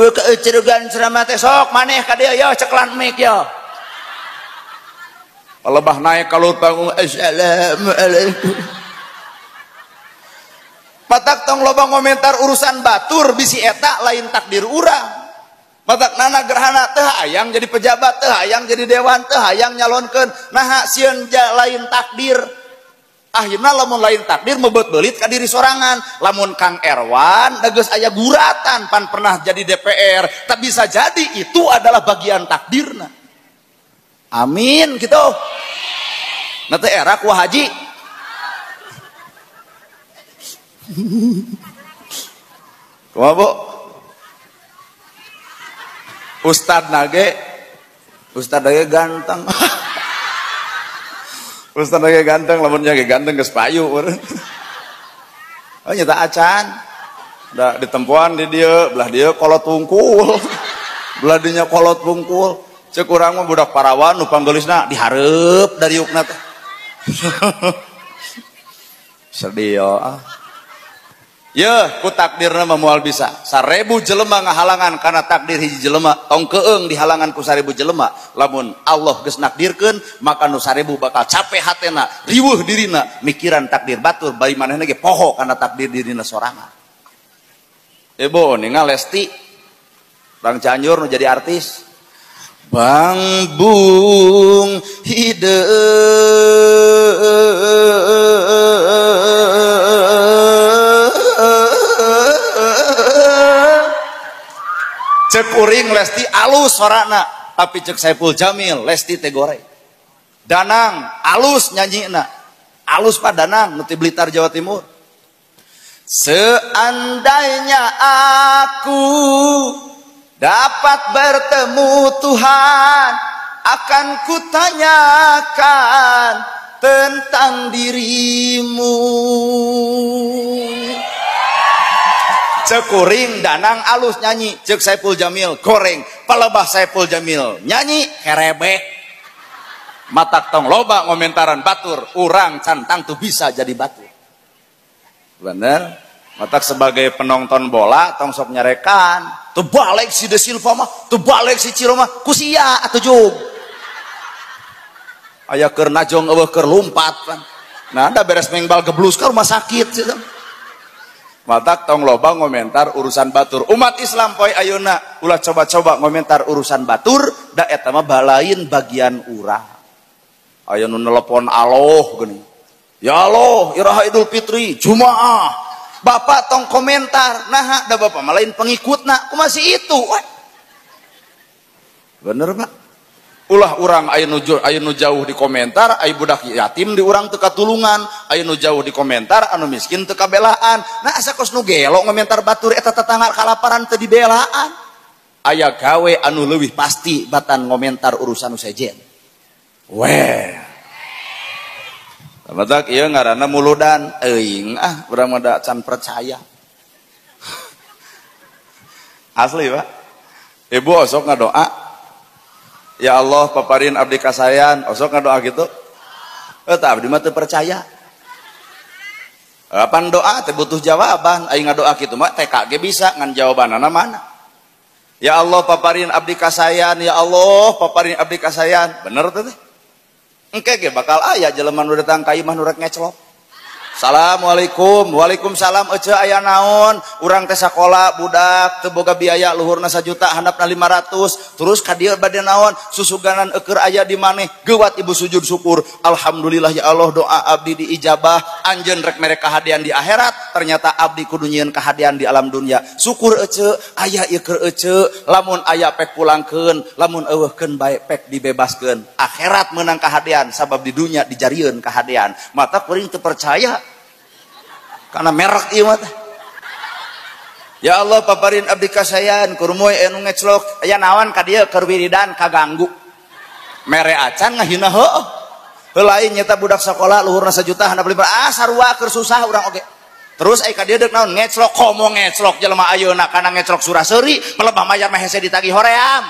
Eueuh keeceregan ceramah teh sok maneh ka dieu yo ceklan mic yo. Palebah naik ka luhur panggung assalamualaikum. Matak tong loba ngomentar urusan batur bisi eta lain takdir urang. Matak nana gerhana teh hayang jadi pejabat teh hayang jadi dewan teh hayang nyalonkeun naha sieun lain takdir. Akhirna lamun lain takdir meubeut beulit ka diri sorangan. Lamun Kang Erwan da geus aya guratan pan pernah jadi DPR, tak bisa jadi itu adalah bagian takdirna. Amin gitu. Na teh era ku haji. Kumaha Bu? Ustad nage ganteng. Ustad nage ganteng, lamun nya ge ganteng geus payu. Oh nyata acan. Da ditempoan di dieu, belah dieu kolot wungkul. Belah dinya kolot wungkul. Ceuk urang mah budak parawan nu panggeulisna dihareup dariukna teh. Sedih ah. Yeuh, ku takdirna mah moal bisa. 1000 jelema ngahalangan kana takdir hiji jelema, tong keung dihalangan ku 1000 jelema. Lamun Allah geus nakdirkeun, maka nu 1000 bakal capek hatena, riweuh dirina, mikiran takdir batur, bari manehna ge poho kana takdir dirina sorangan. Ibu ningal Lesti, Bang Cianjur nu jadi artis. Bang Bung hideung. Cek uring Lesti alus sorana, tapi cek Saipul Jamil Lesti teh goreng. Danang alus nyanyina, alus pak Danang nu ti Blitar Jawa Timur. Seandainya aku dapat bertemu Tuhan, akan kutanyakan tentang dirimu. Cek kuring Danang alus nyanyi, cek Saipul Jamil goreng, palebah Saipul Jamil nyanyi kerebek. Matak tong loba ngomentaran batur, urang cantang tuh bisa jadi batur. Bener? Matak sebagai penonton bola tong sok nyarekan, tuh balik si De Silva mah, tuh balik si Ciro mah, kusia atuh jug. Aya keur najong eueuh keur lumpat kan. Nah, da beres mengbal geblus ka rumah sakit sih. Matak tong loba ngomentar urusan batur. Umat Islam poe ayeuna ulah coba-coba ngomentar urusan batur, da eta mah balain bagian urang. Aya nu nelepon aloh geuning. Ya Allah, iraha Idul Fitri, Jumaah. Bapak tong komentar, naha da bapak mah lain pengikutna, kumaha si itu we. Bener Pak? Ulah urang aya nu jauh di komentar, aya budak yatim di urang teu katulungan, aya nu jauh di komentar anu miskin teu kabelaan. Nah asa kos nu gelo ngomentar batur eta tetangga kalaparan teu dibelaan. Aya gawe anu leuwih pasti batan ngomentar urusan nu sejen. Weh. Matak ieu ngaranna muludan, euing ah urang mah da can percaya. Asli Pak. Ibu osok ngadoa, ya Allah paparin abdi kasayan, osok ngadoa gitu. Eta abdi mah teu percaya. Apan doa teh butuh jawaban, aing ngadoa kitu mah TK ge bisa ngan jawabanana mana. Ya Allah paparin abdi kasayan, ya Allah paparin abdi kasayan. Bener teh teh? Engke ge bakal aya jelema nu datang ka imah nu rek ngeclok. Assalamualaikum, waalaikumsalam, ece aya naon, urang teh sakola budak teu boga biaya luhurna 1 juta handapna 500, terus ka dieu bade naon, susuganan eueur aya di maneh, geuwat ibu sujud syukur, alhamdulillah ya Allah doa abdi diijabah, anjeun rek mere kahadean di akhirat, ternyata abdi kudu nyieun kahadean di alam dunia, syukur ece, aya ieu keur ece, lamun aya pek pulangkeun, lamun eueuhkeun bae pek dibebaskeun, akhirat meunang kahadean sabab di dunia dijarieun kahadean, mata kuring teu percaya. Karena merek ieu mah. Ya Allah paparin abdi kasayan kurmoy anu ngeclok aya naon ka dieu keur wiridan kaganggu. Mere acan ngahina heueuh. Heuh lain nyata budak sakola luhurna 1 juta handap 5 ah sarua keur susah urang oge. Terus ai ka dieu deuk naon ngeclok komo ngeclok jelema ayeuna kana ngeclok surah seuri pelebah mayar mah hese ditagih hoream.